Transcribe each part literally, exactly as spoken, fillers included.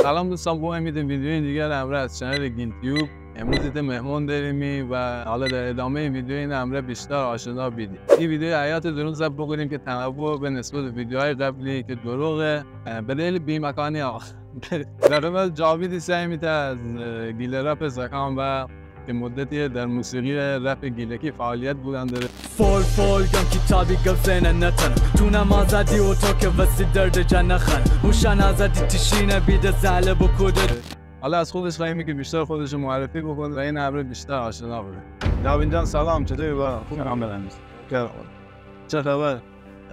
سلام دوستان، بو امید ویدیوی دیگر امرا از چنل گیل‌تیوب. امروز ایته مهمان دریمی و حالا در ادامهٔ ویدیو اینه امرا بیشتر آشنا بیدی. ای ویدیو حیات درون ضبط بوکودیم که تنوع به نسبت ویدیوهای قبلی که دروغه، اه، به دلیل بی‌مکانی آقا. در قسمت جاویدی سعی می‌ته از، اه، گیله‌رپ زاکان و که مدتی در موسیقی رپ گیلکی فعالیت بودن داره. فول فول گم کیتابی گب زنه نتنم. تونم آزادی و تو که وسی درد جا نخن. اوشان آزادی تشینه بیده زله بکوده. حالا از خودش خواهیم که بیشتر خودش معرفی بکنه و این امرا بیشتر آشنا بده. جاوید جان سلام، چطوری با؟ خوب. سلام برنامه‌ریز. چه خبر؟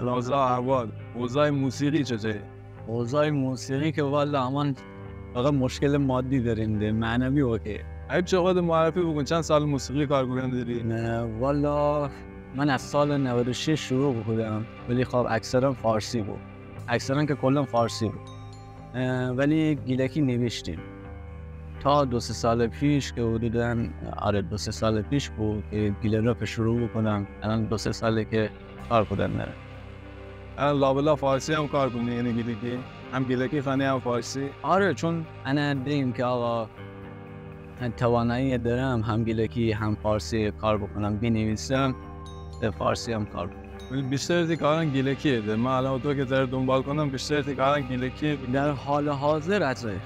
اوضاع احوال، اوضاع موسیقی چطوری؟ اوضاع موسیقی که والا امان فقط مشکل مادی داریم ده، معنوی اوکی. حیف چه خود معرفی بکن، چند سال موسیقی کار کودن دری؟ نه، والا من از سال نود و شش شروع بوکودم، ولی خب اکثرا فارسی بو. اکثرا که کلا فارسی بو. اه، ولی گیلکی نیویشتیم. تا دو سه سال پیش که حدوداً، آره، دو سه سال پیش بو که گیله‌رپ شروع بوکودم. الان دو سه ساله که کار کودن دره. الان لابلا فارسی هم کار کونی، یعنی گیلکی؟ هم گیلکی خوانی هم فارسی؟ آره، چون انه دیدیم که آقا، توانایی دارم هم گیلکی هم فارسی کار بوکونم، بینیویسم، به فارسی هم کار بوکونم. ولی بیشتر تی کاران گیلکیه ده. من الان تو که دره دونبال کونم، بیشتر تی کاران گیلکیه. در حال حاضر آره.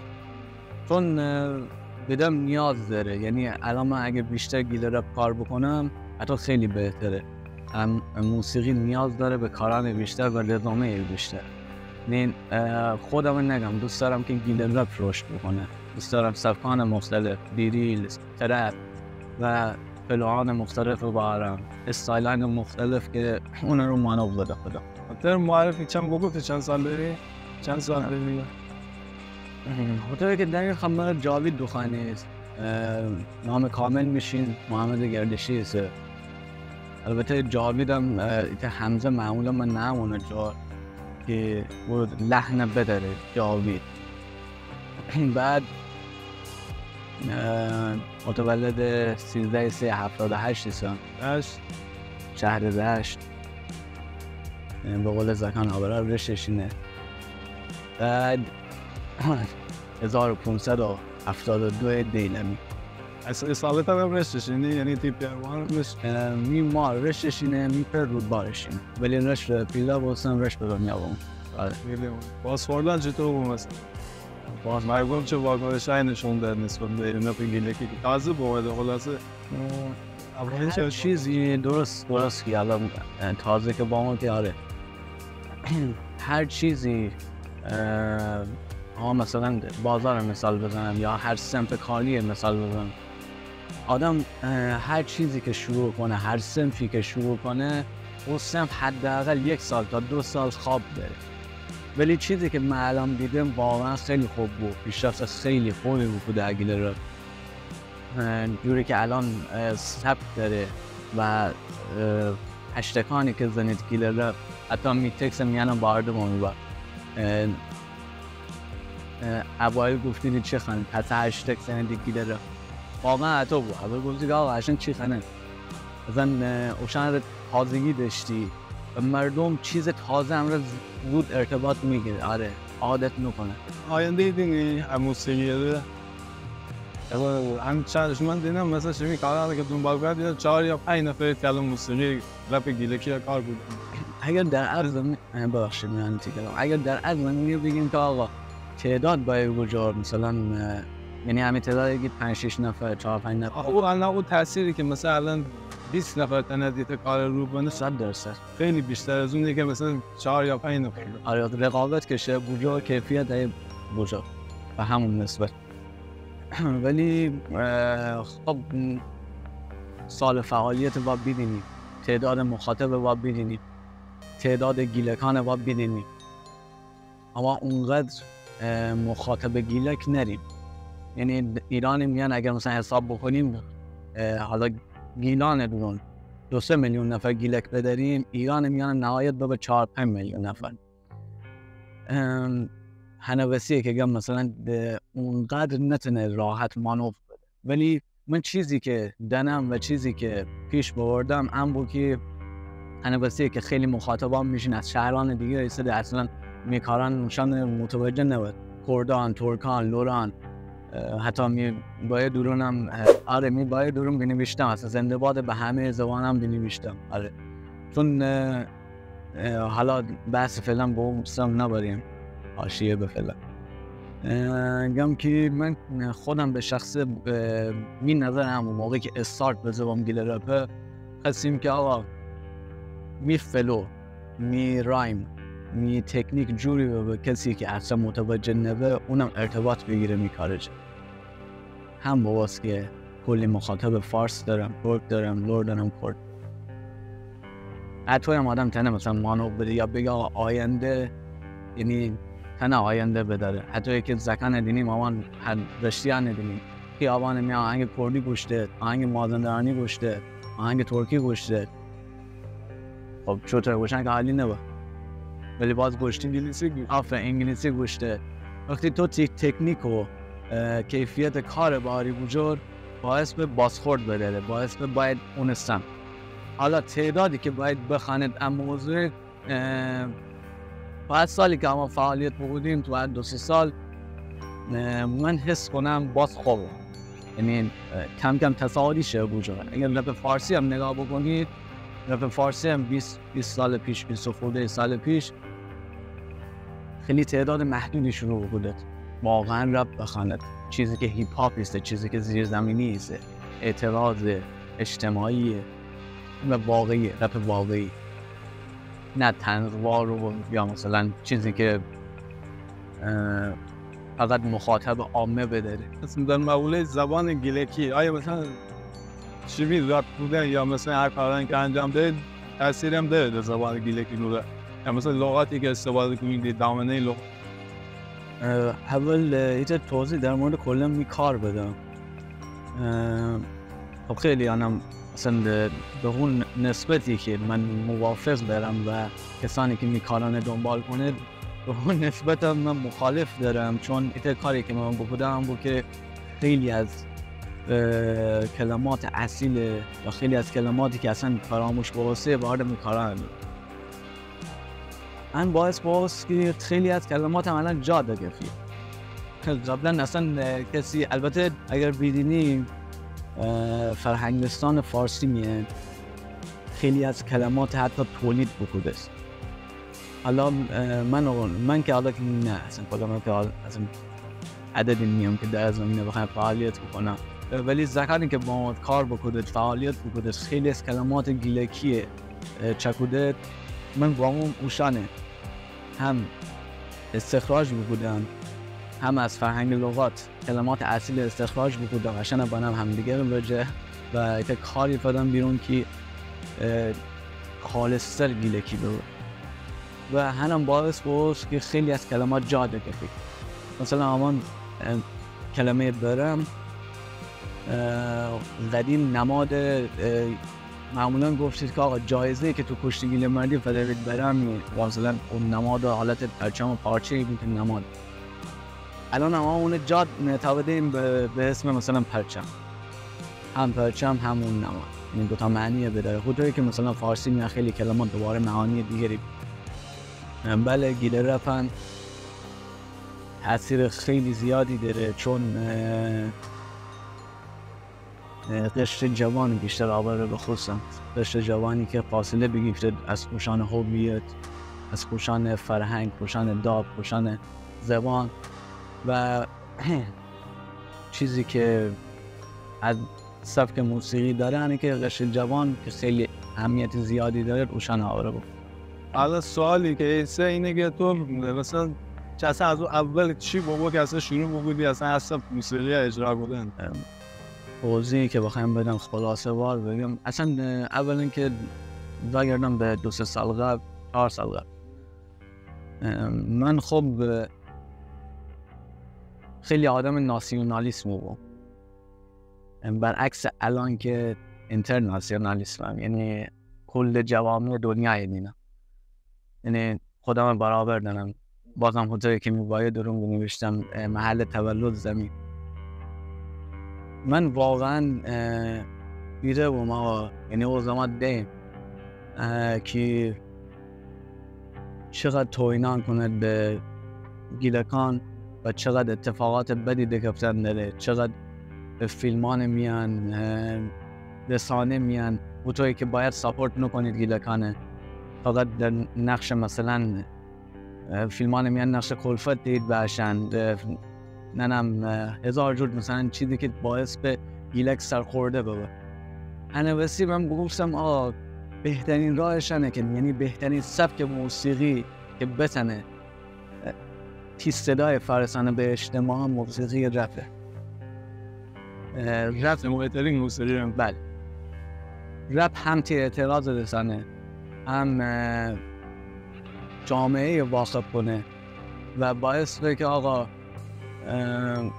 چون، اه، بدم نیاز داره. یعنی الان من اگه بیشتر گیله‌رپ کار بوکونم، حتی خیلی بهتره. هم موسیقی نیاز داره به کاران بیشتر و رزومهٔ بیشتر. یعنی، اه، خودم نگم، دوست دارم که گیله‌رپ رشد بوکونه. دوست دارم سبکان مختلف، دریل، ترپ و فلوهان مختلف رو بارم، استایلان مختلف که اونا رو مانور بده خودم. تره معرفی چند بوکودی، چند سال دری؟ چند سال دری؟ خاطر که دقیقاً خب مرا جاوید دوخوانید، اه، نام کامل میشین محمد گردشی ایسه. البته جاویدم، اه، ایته همزه معمولاً من نامونه جا که او لحن بداره، جاوید. بعد، اه، متولد سیزده سه هفتاد و هشت ایسم. رشت. شهر رشت. اه، به قول زاکان آبرا رشتشینه. بعد هزار و پونصد و هفتاد و دو دیلمی. اصلاً اصالتاً هم رشتشینی، یعنی تی پئر مار رشت؟ اه، می مار رشتشینه، می پئر رودبارشینه. ولی رشت پیدا بوستم، رشت به دنیا بوم. آره. خیلی عالی. باز خوردن چطور بو مثلاً؟ باز مردم چه واکنشایی نشون داد نسبت به این رپ گیلکی که تازه بومده خلاصه؟ اه، اولین هر چیزی درست، درست که الان، اه، تازه که بامده آره. هر چیزی، اه، ها مثلاً بازار مثال بزنم یا هر صنف کاری مثال بزنم. آدم، اه، هر چیزی که شروع کنه، هر صنفی که شروع کنه، او صنف حداقل یک سال تا دو سال خواب داره. ولی چیزی که من الان دیدم واقعاً خیلی خوب بو، پیشرفت خیلی خوبی بو در گیله‌رپ. اه، جوری که الان، اه، ثبت داره و، اه، هشتکانی که زنید گیله‌رپ، حتی میتکس میانه بارده بومی با. اه، اه، اوایل گفتیدی چی خوانید، حتی هشتک زنید گیله‌رپ. واقعاً حتی بو. اول گفتی که آقا اشان چی خوانه؟ مثلاً، اه، اوشان تازگی داشتی. و مردم چیز تازه امرا زود ارتباط می‌گیره، آره، عادت می‌کنه. آینده‌ی دینی ا موسیقی ده؟ اما هم چند، شما دینم مثلاً شیمی کاران که دونبال کودن، دیدم چهار یا پنج نفر که الان موسیقی رپ گیلکی را کار کودن. اگر در عرض می-، اه، ببخشید، میان تیکه دارم. اگر در عرض می بگیم که آقا تعداد باید کجا، مثلاً، اه، یعنی همین تعدادی که پنج شش نفر، چهار پنج نفر. آخه او الان او تأثیری که مثلاً الان بیست نفر تنه دیته کار رو بنه، صد درصد. خیلی بیشتر از اونی که مثلاً چهار یا پنج نفر. آره، رقابت که شه بوجا، کیفیت ای بوجا به همون نسبت. ولی، اه، خب، سال فعالیت با بیدینی، تعداد مخاطب با بیدینی، تعداد گیلکان با بیدینی. اما اونقدر، اه، مخاطب گیلک نریم. یعنی ایران میان اگر مثلاً حساب بکنیم، اه، حالا گیلان درون دو سه میلیون نفر گیلک بداریم، ایران میان نهایت ببه چهار پنج میلیون نفر. ام، هنه وسیه که گم مثلاً ده اونقدر نتنه راحت مانور بده. ولی من چیزی که دانم و چیزی که پیش ببردم، ام بو که هنه وسیه که خیلی مخاطبان میشین از شهران دیگه، ایسه ده اصلاً می کاران نشان متوجه نبود. کردان، ترکان، لران، اه، حتی می بایه دورونم، اه، آره، می بایه دورون بینیویشتم. اصلاً زنده باد به همهٔ زبانم بینیویشتم. آره. چون، اه، اه، حالا بحث فعلاً به اون سم نبریم. حاشیه به فعلاً. اه، گم که من خودم به شخصه، اه، می نظر همون موقعی که استارت بزم گیلر رپه، خواستیم که آقا می فلو، می رایم، می تکنیک جوری ببه کسی که اصلاً متوجه نبه، اونم ارتباط بگیره می کاره جا. هم باباست که کلی مخاطب فارس دارم، ترک دارم، لر دارم، کرد. حتی هم آدم تنه مثلاً مانور بده یا بگه آقا آینده، یعنی تنه آینده بداره. حتی که زکان دینی مامان هر رشتیان دینی. خیابان می آهنگ کردی گوش ده، آهنگ مازندرانی گوش ده، آهنگ ترکی گوش ده. خب، چطور گوشن که حالی نبه. ولی باز گوشتی انگلیسی گوش. آفرین، انگلیسی گوش ده. وقتی تو تی-، تکنیک و، اه، کیفیت کار باری بجور، باعث به بازخورد بداره، باعث به باید اون سم. حالا تعدادی که باید بخواند اما موضوع، اه، بعد سالی که ما فعالیت بودیم، تو هر دو سه سال، اه، من حس کنم باز خوبه. یعنی، اه، کم کم تصاعدی شه بجور. اگر رپ فارسی هم نگاه بکنید، رپ فارسی هم بیست، بیست سال پیش، بیست خورده سال پیش، خیلی تعداد محدودی شروع بوده واقعاً رپ بخواند. چیزی که هیپ هاپ ایسه، چیزی که زیرزمینی ایسه، اعتراض اجتماعی و واقعی، رپ واقعی. نه طنزوار و یا مثلاً چیزی که، اه، فقط مخاطب عامه بداره. مثلاً در مقولهٔ زبان گیلکی، آیا مثلاً شیمی رپ بودن یا مثلاً هر کاری که انجام دهید، تأثیری هم داره در زبان گیلکی بوده؟ یا مثلاً لغاتی که استفاده کنید، دامنهٔ لغات. اه، اول، اه، ایتا توضیح در مورد کلاً می کار بدم. اه، خب خیلی انم مثلاً به، به اون نسبتی که من موافق دارم و کسانی که می کارانه دنبال کنه، به اون نسبت هم من مخالف دارم، چون ایتا کاری که من بکودم بو که خیلی از، اه، کلمات اصیل و خیلی از کلماتی که اصلاً فراموش بوسته وارد می کارانه. ان باعث بوست که خیلی از کلمات عملاً جا دگفی. قبلاً اصلاً، اه، کسی، البته اگر بیدینی، اه، فرهنگستان فارسی میه خیلی از کلمات حتی تولید بکوده است. حالا، اه، من و، من که حالا که نه، اصلاً خودم که حال، اصلاً عددی نیم که در زمینه بخوایم فعالیت بکنم. اه، ولی زکانی که با ما کار بکودد، فعالیت بکودد، خیلی از کلمات گیلکیه، اه، چکودد، من گامم اوشانه هم استخراج بکودم، هم از فرهنگ لغات کلمات اصیل استخراج بکودم، اشانه بنم همدیگر وجه و ایتا کاری فدم بیرون که، اه، خالصتر گیلکی ببه. و هنم باعث بوست که خیلی از کلمات جا دگفی. مثلاً همان، اه، کلمهٔ برم، اه، قدیم نماد، اه، معمولاً گفتید که آقا جایزه‌ای که تو کشتی گیله‌مردی فدوید برم، یا مثلاً اون نماد حالت پرچم و پارچه‌ای بود نماد. الان هم اون جا تاودیم به، به اسم مثلاً پرچم. هم پرچم، هم اون نماد. یعنی دوتا معنی بداره. خاطر که مثلاً فارسی میان خیلی کلمات دوباره معانی دیگری. بله، گیلر رپ هم تأثیر خیلی زیادی داره، چون، اه، اه، قشر جوان بیشتر آواره به خصوصاً. قشر جوانی که فاصله بیگیفته از خوشان هویت، از خوشان فرهنگ، خوشان داب، خوشان زبان. و چیزی که از سبک موسیقی داره، همین که قشر جوان که خیلی اهمیت زیادی داره، اوشان آواره بو. حالا سوالی که ایسه اینه که تو مثلاً چه اصلاً از اون اول چی بابا که اصلاً شروع بکودی اصلاً از سبک موسیقی اجرا کودن؟ ام، توضیحی که بخوایم بدم، خلاصه وار بگم، اصلاً، اه، اولاً که برگردم به دو سه سال قبل، چهار سال قبل، اه، من خب، اه، خیلی آدم ناسیونالیسم بوم. ام، برعکس الان که اینترناسیونالیسمم، یعنی کل جوامع دنیای دینم. یعنی خودم برابر دانم. بازم هوطوری که می بایو درون بنوشتم، اه، محل تولد زمین. من واقعاً، اه، بیره بوم آقا. یعنی او زمان دیم، اه، که چقدر توهینان کند به گیلکان. و چقدر اتفاقات بدی دکفتن دره، چقدر فیلمانٚ میان، اه، رسانه میان، اوطویی که باید ساپورت نوکونید گیلکانه، فقط در نقش مثلاً، اه، فیلمانٚ میان نقش کلفت دیید بأشن، اه، ننم، اه، هزار جور مثلاً چیزی که باعث به گیلک سرخورده ببه. انه وسی من بوگفتم آقا، بهترین راهش انه که، یعنی بهترین سبک موسیقی که بتنه تی صدای فرسانه به اجتماع، موسیقی رپه. اه، رپ اجتماعی‌ترین موسیقی هم. بله. رپ هم تی اعتراض رسانه، هم، اه، جامعه‌یه واخب کونه و باعث به که آقا، اه،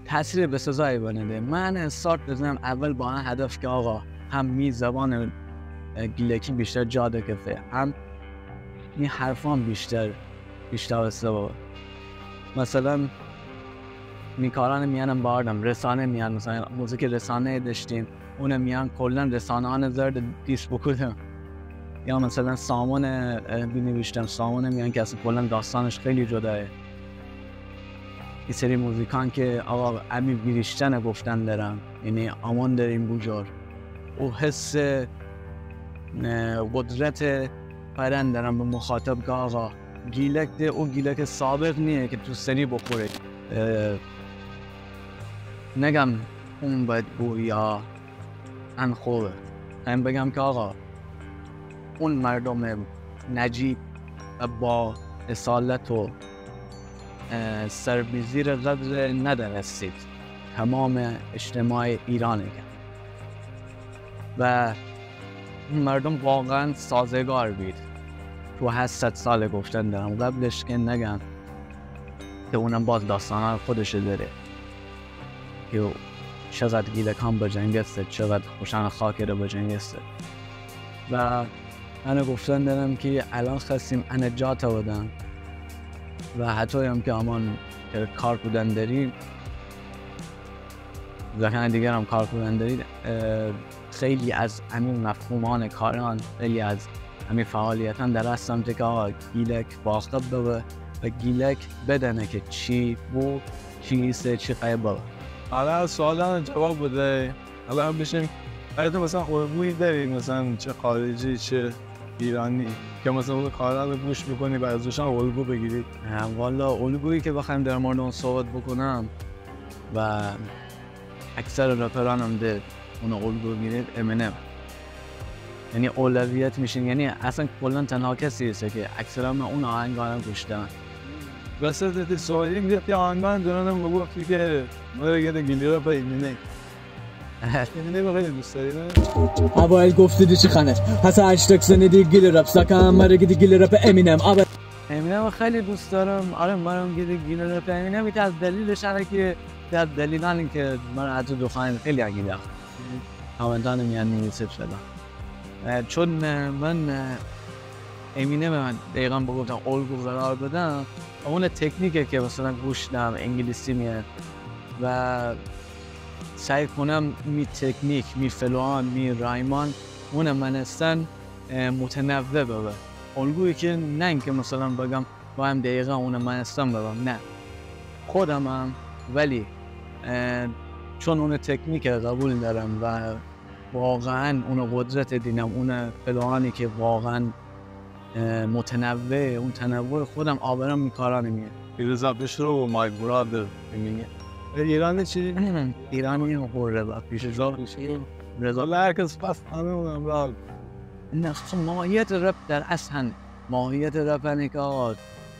تأثیر بسزایی بنه ده. من استارت بزنم اول با ان هدف که آقا هم می زبان، اه، گیلکی بیشتر جا دکفه، هم می حرفان بیشتر، بیشتر سبب. مثلاً می کارانٚ میانم باردم، رسانه میان، مثلاً موزیک رسانه داشتیم، اونٚ میان کلاً رسانه‌یأنه زرد دیس بوکودم. یا مثلاً سامانه، اه، بینیویشتم، سامانه میان که اصلاً کلاً داستانش خیلی جدایه. ای سری موزیکان که آقا امی ویریشتنه گفتن درم، یعنی آمان دریم بوجور. او حس، اه، قدرت پیرن درم به مخاطب که آقا گیلک ده او گیلک سابق نیه که تو سری بخوره. اه، نگم اون بد بو یا ان خوبه. هم بگم که آقا، اون مردم نجیب و با اصالت و، اه، سر به زیر قدر ندانستید تمام اجتماع ایرانه که و اون مردم واقعاً سازگار بید. تو هه صد سال گفتن درم، قبلش که نگم که اونم باز داستانان خودش داره که چقدر گیلکان بجنگسته، چقدر خوشان خاکره بجنگسته. و انه گفتن درم که الان خواستیم انه جا تودن و حتی هم که آمان کار کودن دریم، زاکان دیگر هم کار کودن درید، اه، خیلی از امی مفهومان کاران، خیلی از امی فعالیتان در اصل سمت که آقا گیلک واخب ببه و گیلک بدانه که چی بو، چی ایسه، چی قایه ببه. حالا سوالان جواب بده. حالا هم بشیم، آیا تو مثلاً الگویی داری، مثلاً چه خارجی، چه ایرانی، که مثلاً اون کارا رو گوش بکنی و از اوشان الگو بگیری؟ اه، والا الگویی که بخوایم در مورد اون صحبت بکنم و اکثر رپران هم ده اون الگو گیرید، امینم. یعنی اولویت میشین، یعنی اصلاً کلاً تنها کسی ایسه که اکثراً من اون آهنگا رو گوش دارم. وسط تی سوال، یک آهنگان دورانم بگفتی که مره گیده گیلرپ امینم. امینم خیلی دوست داری، نه؟ اوایل گفتیدی چی خانه، پس هشتگ سنیدی گیلرپ، ساکان مره گیدی گیلرپ امینم. آبا. امینم خیلی دوست دارم. آره، مرم گیدی گیلرپ امینم. ایتا از دلیلش انه که، از دلیلانی که من از دخان خیلی انگیزه کامنتان میان نویسه شدم. اه، چون، اه، من، اه، امینم من دقیقاً بگفتم الگو قرار بدم، اون تکنیکه که مثلاً گوش دم انگلیسی میاد و سعی کنم می تکنیک، می فلوان، می رایمان، اون مانستن، اه، متنوع ببه. الگویی که نه اینکه مثلاً بگم بایم دقیقاً اون مانستن ببم، نه. خودمم، ولی، اه، چون اون تکنیک قبول دارم و واقعاً اون قدرت دینم، اون فلوانی که واقعاً، اه، متنوع، اون تنوع خودم آبرم می کاران میه. رضا پیشرو و مایک برادر میگه. ایرانی چی؟ ایرانی هو رضا پیشرو. رضا پیشرو. رضا. والله هر کس پس همه اونم را. نه، خب ماهیت رپ در اصل هم. ماهیت رپ انه که آقا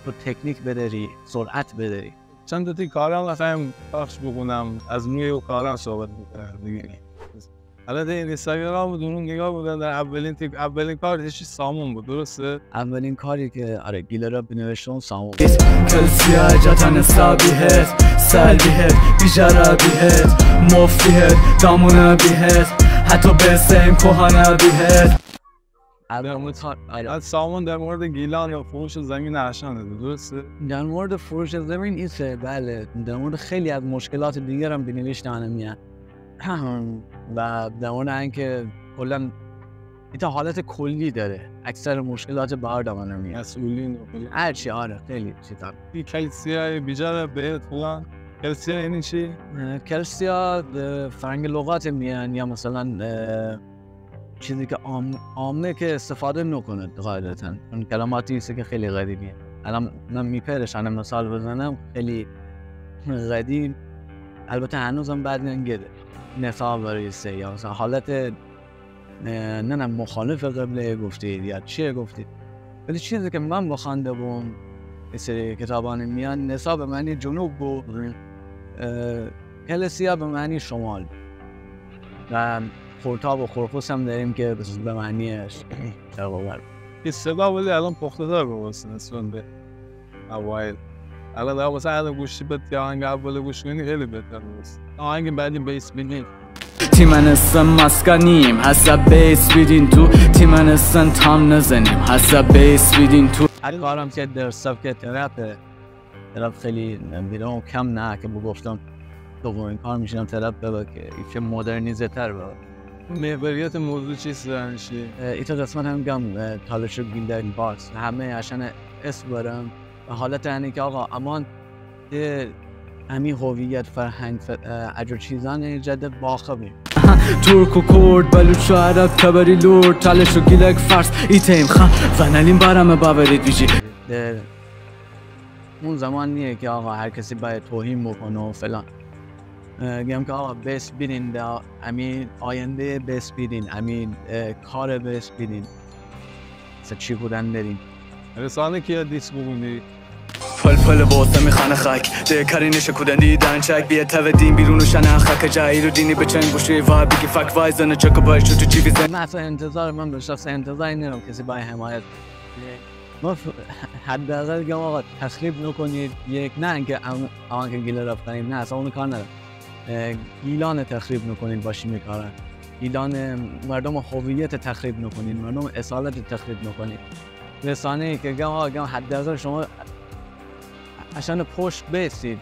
تو تکنیک بداری، سرعت بداری. چند تا تی کاران خوایم پخش بکنم، از روی او کاران صحبت بکنم دیگه. الان در اینستاگرام و دورون نگاه بودن، در اولین تیک، اولین کار هیچی سامون بود، درسته؟ اولین کاری که، آره، گیلرپ نوشتم سامون بود. کل سیاه جاتن سابیهت، سالبیهت، بیجارا بیهت، مفتیهت، دامونا بیهت، حتی به سیم کوهانا بیهت. در مورد، آره. از سامون در مورد گیلان و فروش زمین اشان ده، درسته؟ در مورد فروش زمین ایسه، بله. در مورد خیلی از مشکلات دیگر هم بنوشته انه میان. و در مورد اینکه کلاً تا حالت کلی داره، اکثر مشکلات بهار دامنه میاد. مسئولین و فلان. هر چی، آره، خیلی چیزا. ای کلسیا بیجاره بهت فلان. کلسیا یعنی چی؟ اه، کلسیا، اه، فرهنگ لغات میان یا مثلاً، اه، چیزی که عام-، عامه که استفاده نکنه قاعدتاً. اون کلماتی است که خیلی قدیمیه. الان من می‌پرشانم مثال بزنم، خیلی قدیم. البته هنوزم بعد نگده. نصاب برای سه یا مثلاً حالت اه، نه، نه، مخالف قبله گفتید یا چیه گفتید، ولی چیزی که من بخوانده بوم، یه سری کتابان میان، نصاب معنی جنوب بو، اه، کلسیا به معنی شمال، و خورتاب و خورخوس هم داریم که به معنی شرق و غرب. این صدا ولی الان پخته‌تر بباست نسبت به اوایل. الان دا مثلاً الان گوشی به تی آهنگ اول گوش کنی، خیلی بهتر می‌شه. آهنگ بعدی بیس بینی. تیمنستن مسکنیم، حسب بیس بیدین تو. تیمنستن تام نزنیم، حسب بیس بیدین تو. هر کارم که در سبک ترپه، ترپ خیلی بیرون کم نه که بگفتم دومین کار می‌شینم ترپ ببه که ایچه مدرنیزه‌تر ببه. محوریت موضوع چیست زنشی؟ اه، ایتا قسمت هم گم، اه، تالش و گیلک باز. همه اشان اسم برم. و حالت اینه که آقا امان ده امی هویت، فرهنگ، ف-، اه، اجور چیزان جده باخبیم. تورک و کورد، بلوچ و عرب، تبری لور، تالش و گیلک فارس، ایتیم خان، زنالیم بارم باورید ویجی. ده اون زمان نیه که آقا هر کسی باید توهین بکنه و فلان. اه، گم که آقا بیس بیدین ده، امی آینده بیس بیدین، امی، اه، کار بیس بیدین. سه چی بودن داریم؟ رسانه کیه دیس بوگودی؟ پل پل بوسته می‌خانه خاک، ده کاری نشه کودن دیدن چک، بیه تو دین بیرون و شنه خاک جایی رو دینی به چنگ گوشی و بیگی فک وای زنه چک بای شو تو چی بیزن. من اصلاً انتظار، من به شخص انتظاری ندارم کسی باید حمایت. ما ف-، حداقل گم آقا تخریب نکنید، یک، نه اینکه ام-، آن که گیله رفتنیم، نه، اصلاً اونو کار ندارم. اه، گیلان تخریب نکنید با شیمی کارا. گیلان، مردم هویت تخریب نکنید، مردم اصالت تخریب نکنید. رسانه‌ای که گم آقا گم حداقل شما اشان پشت بیسید.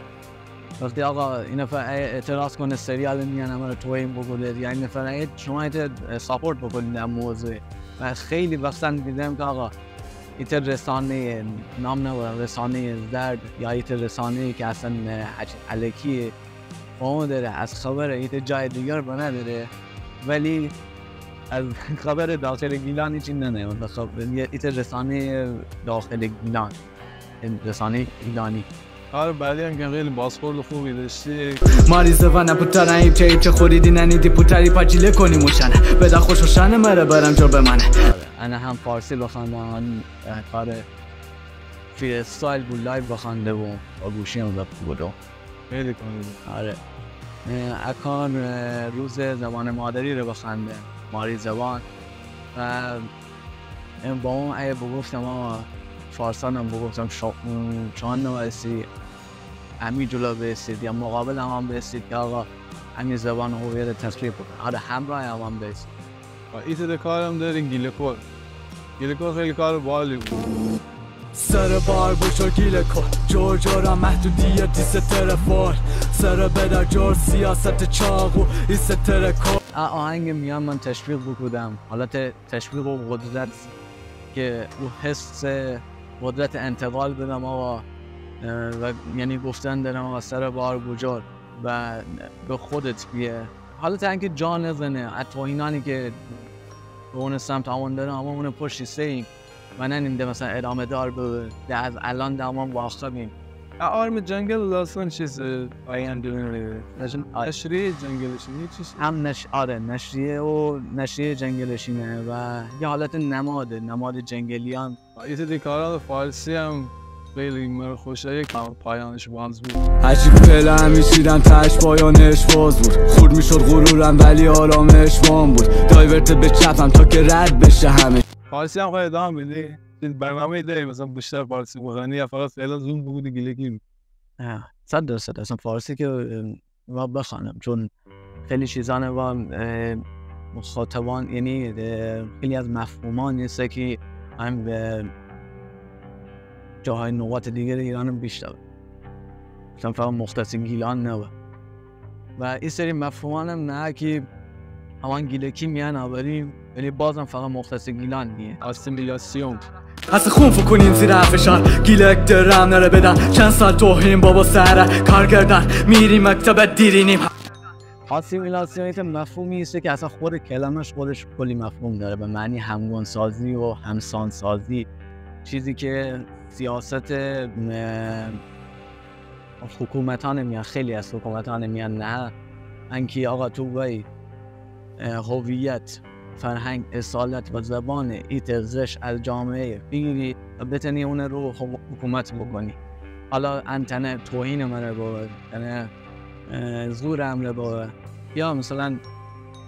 وقتی آقا این نفر اعتراض کنه سریال میان همه رو توهین بکنه، یا این نفر ای-، شما ایته ساپورت بکنید در موضوع. و خیلی وقتا دیدم که آقا ایته رسانه نام نبرم، رسانه زرد یا ایته رسانه که اصلاً عج-، الکیه، قوم داره از خبر ایته جای دیگر بنه داره، ولی از خبر داخل گیلان هیچی ننه، خب، ایته رسانه داخل گیلان، رسانه گیلانی. آره، بعدی هم که خیلی بازخورد خوبی داشتی. ماری زبانه پوتارا ایپچه ایپچه خوریدی ننیدی پوتاری پاچیله کنی موشانه. بدا خوش و شانه مره برم جور بمانه. آره، انه هم فارسی بخواندم، هم، اه، کار فری استایل بو، لایو بخوانده بو، با گوشی هم ضبط بودم. خیلی کاری. آره. اه، اکان، اه، روز زبان مادری رو بخوانده، ماری زبان. و ام با اون ایه بگفتم، آقا، فارسانم بگفتم، شا-، م، چون نویسی، امی جلو بیسید، یا مقابل امان بیسید که آقا، امی زبان هویت تخریب بکن. آره، همراه امان بیسید. و ایته ده کارم دارین گیله‌خور. گیله‌خور خیلی کار باحالی بود. سر بار بشو گیله‌خور، جور جورا محدودیت ایسه طرفور. سر بدار جور سیاست چاقو ایسه ترکور. ا آهنگ میان من تشویق بکودم. حالت تشویق و قدرت که او حس قدرت انتقال بدم آقا، اه، و یعنی گفتن دارم آقا سر بار بجور و به خودت بیه. حالا تا اینکه جا نزنه، از توهینانی که به اون سمت آمون داره، اما اون پشت ایسه‌ایم و ننیم ده مثلاً ادامه دار به، ده از الان ده امان واخبیم. ا آرم جنگل داستان چیز، اه، آینده، اه، نش-، آره. نشریهٔ جنگلشینی چیز؟ هم نش-، آره، نشریه و نشریهٔ جنگلشینه و یه حالت نماده، نماد جنگلیان. ایته دی کاران فارسی هم خیلی مره خوشه، یک پایانش باز بود. عجیب فعلا همیشیدم تش پایانش باز بود. خورد می‌شد غرورم ولی آرامش وام بود. دایورت به چپم تا که رد بشه همه. فارسی هم خواهی ادامه بدی؟ چیز برنامه‌ای داری مثلاً بیشتر فارسی بخوانی یا فقط فعلاً زوم بگودی گیلکی؟ اه، صد درصد. اصلاً فارسی که، اه، و بخوانم، چون خیلی چیزان و، اه، مخاطبان، یعنی، اه، خیلی از مفهومان ایسه که هم به جاهای نقاط دیگر ایران هم بیشتره. مثلاً فقط مختص گیلان نبه. و ای سری مفهومانم نه که همان گیلکی میان آوریم، ولی بازم فقط مختص گیلان نیه. آسیمیلاسیون. هسه خون فوکونیم زیر فشار، گیلک درم نره بدار. چند سال توهین بابا سره کارگردان، میریم مکتب دیرینیم. آسیمیلاسیون ایته مفهومی ایسه که اصلاً خود کلمه‌ش خودش کلی مفهوم داره، به معنی همگون‌سازی و همسان‌سازی، چیزی که سیاست، اه، حکومتان میان، خیلی از حکومتان میان نه، انکی آقا تو وای، اه، هویت، فرهنگ، اصالت و زبان ایته زش از جامعه بیگیری و بتنی اونه رو حکو-، حکومت بکنی. حالا ان تنه توهین مره بابه، تنه، اه، زور امره بابه، یا مثلاً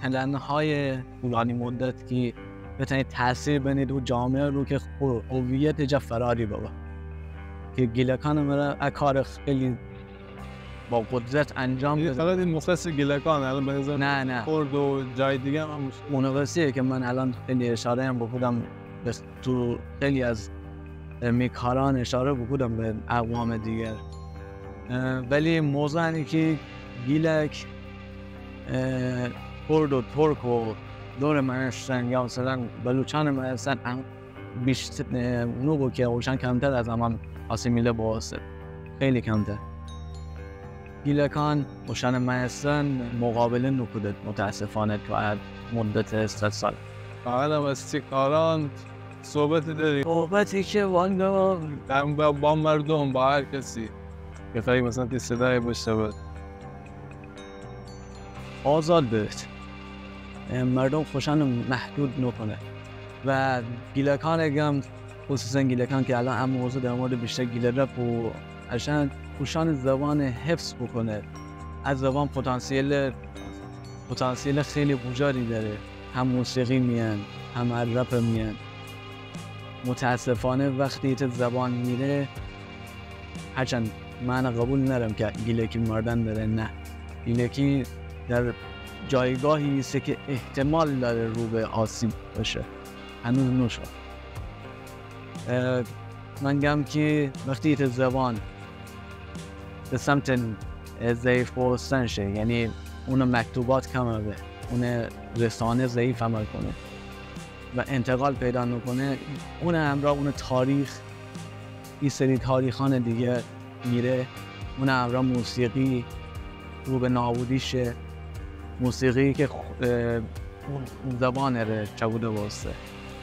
پلن‌های طولانی مدت که بتنی تأثیر بنید او جامعه رو که خو-، هویت جا فراری بابه. که گیلکان مره ا کار خیلی با قدرت انجام یعنی بده. فقط این مختص گیلکان، الان به نظر نه، نه. کرد و جای دیگه هم مشکل. اونه واسه که من الان خیلی اشاره هم بکودم به تو خیلی از می کاران اشاره بکودم به اقوام دیگر. اه، ولی موضوع اینه که گیلک، اه، کرد و ترک و دور من هستن یا مثلاً بلوچان من هستن، هم بیشتر، اه، نوبو که اوشان کمتر از همان آسیمیله بوسته، خیلی کمتر. گیلکان اوشان من هستن مقابله نوکودت متاسفانه تو ا مدت صد سال. فقط هم از تی کاران صحبت داری. صحبتی که والا هم با، با مردم، با هر کسی. که فقط مثلاً تی صدای بشنوه. آزاد ببید. اه، مردم خوشان محدود نکنه. و گیلکان گم، خصوصاً گیلکان که الان هم موضوع در مورد بیشتر گیله رپ و اشان خوشان زبان حفظ بکنه. از زبان پتانسیل، پتانسیل خیلی بوجاری داره. هم موسیقی میان، هم رپ میان. متاسفانه وقتی ایته زبان میره، هرچند من قبول نرم که گیلکی مردن داره، نه. گیلکی در جایگاهی ایسه که احتمال داره رو به آسیب بشه. هنوز نوشد. اه، من گم که وقتی ایته زبان به سمت، اه، ضعیف بوستن شه، یعنی اونه مکتوبات کم به، اونه رسانه ضعیف عمل کنه و انتقال پیدا نکنه، اونه همراه اونه تاریخ، ای سری تاریخان دیگه میره، اونه همراه موسیقی رو به نابودی شه. موسیقی که خ-، اه، اون زبان ره چاکوده بوسته.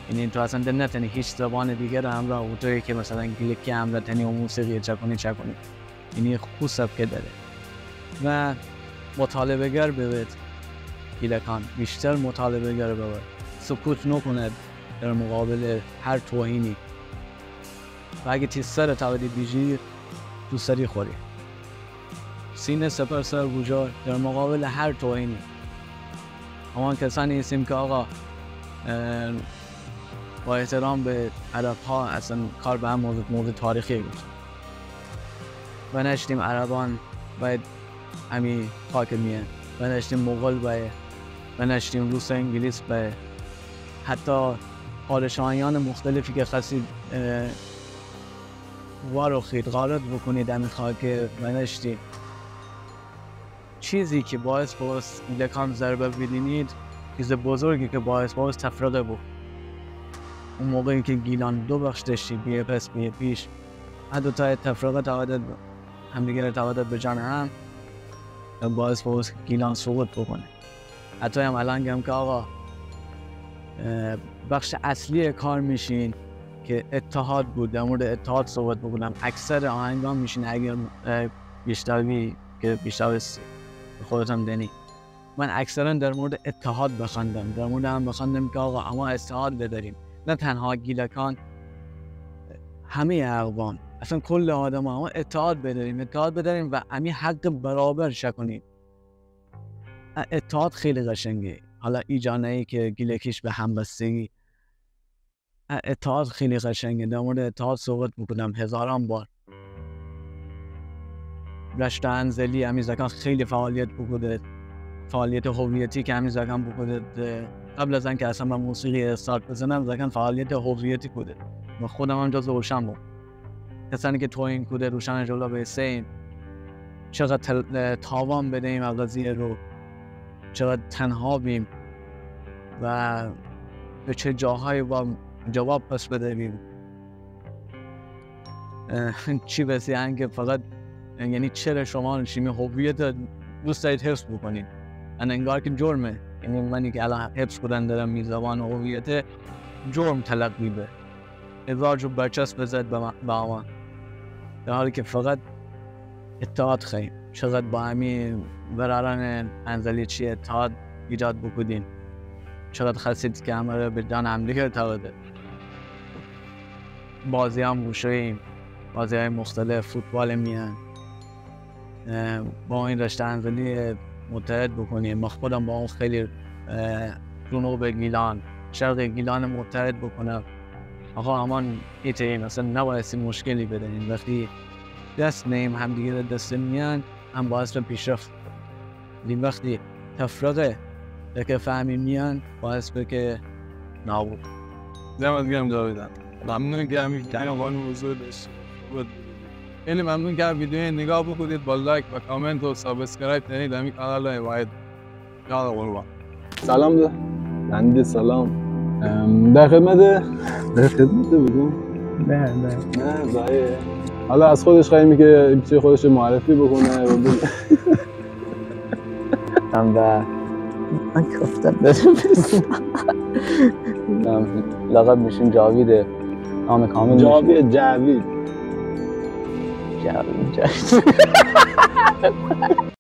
یعنی تو اصلاً ده نتنی هیچ زبان دیگه ره همراه، اونطوری که مثلاً گیلکی همراه تنی و موسیقی چاکونی چاکونی. یعنی خو سبکه داره. و مطالبه‌گر ببید گیلکان، بیشتر مطالبه‌گر ببید. سکوت نکند در مقابل هر توهینی. و اگه تی سر تاودی بیجیر، تو سری خوری. سینه سپر سر بوجور در مقابل هر توهینی. همان کسانی ایسیم که آقا، اه، با احترام به عرب‌ها، اصلاً کار به هم موضوع، موضوع تاریخی بود. و نشتیم عربان باید امی خاک میان، و نشتیم مغول بایه، و نشتیم روس و انگلیس بایه، حتی پادشاهیان مختلفی که خواستید، اه، وارو خید غارت بکنید امی خاک، و نشتیم. چیزی که باعث بوست گیلکان ضربه بدینید، چیز بزرگی که باعث بوست تفرقه بو. اون موقعی که گیلان دو بخش داشتی، بیه پس بیه پیش، هر دو تا تفرقه تاودد همدیگه ره تاودد به جان هم، و باعث بوست گیلان سقوط بکنه. حتی هم الان گم که آقا، اه، بخش اصلی کار میشین که اتحاد بود، در مورد اتحاد صحبت بکنم. اکثر آهنگان میشین اگر، اه، بیشتاوی که بیشتاوی س-، خودتم دنی. من اکثراً در مورد اتحاد بخندم، در مورد هم بخندم که آقا اما اتحاد بداریم. نه تنها گیلکان، همهٔ اقوام، اصلاً کل آدم اما اتحاد بداریم، اتحاد بداریم و امی حق برابر شکنیم. ا-، اتحاد خیلی قشنگه. حالا ای جا نه‌ای که گیلکیش به همبستگی. ا-، اتحاد خیلی قشنگه. در مورد اتحاد صحبت بکنم هزاران بار. رشتا انزلی امی زاکان خیلی فعالیت بوکوده. فعالیت هویتی که امی زاکان بوکوده. اه، قبل از انکه اصلاً به موسیقی استارت بزنم، زاکان فعالیت هویتی کوده. و خودم هم جزو اوشان بوم. کسانی که توهین کوده، اوشان جلو بیسه‌ایم. چقدر تل-، اه، تاوان بده‌ایم از قضیه رو. چقدر تنها بیم. و به چه جاهایی با جواب پس بدهیم. اه، چی بسی انکه فقط، یعنی چره شما شیمی هویت دوست دارید حفظ بکنید؟ ان انگار که جرمه. یعنی منی که الان حفظ کودن درم می زبان و هویت، جرم تلقی به. هزار جو برچسب بزد به ما، به ما. در حالی که فقط اتحاد خوأییم. چقدر با همی براران انزلی چی اتحاد ایجاد بوکودیم. چقدر خوأستید که همه ره به جان همدیگر تاوده. بازی هم بوشوییم. بازی‌های مختلف، فوتبال میان. اه، با این رشته انزلی متحد بکنیم. من خودم با اون خیلی، اه، جنوب گیلان، شرق گیلان متحد بکنم. آقا امان ایته‌ییم، اصلاً نبایستی مشکلی بدنیم. وقتی دست نه‌ییم همدیگه ره دست میان، هم باعث به پیشرفت. ولی وقتی تفرقه دکه فهمی میان، باعث به که نابود. دمت گرم جاویدان. ممنون که همین عنوان حضور داشتی. خیلی ممنون که ویدیو نگاه بکنید، با لایک و کامنت و سابسکرایب تنید همین کانال ره حمایت. یاد قربان. سلام ده. بنده سلام. ام، در خدمت، در خدمت بودم. نه، نه. نه، ظاهره. حالا از خودش خواهیم که چه خودش معرفی بکنه و بگه. هم و من گفتم برم بزنم. نام، لقب میشیم جاویده. نام کامل می‌شه جاوید، جاوید. جاوید، جاوید.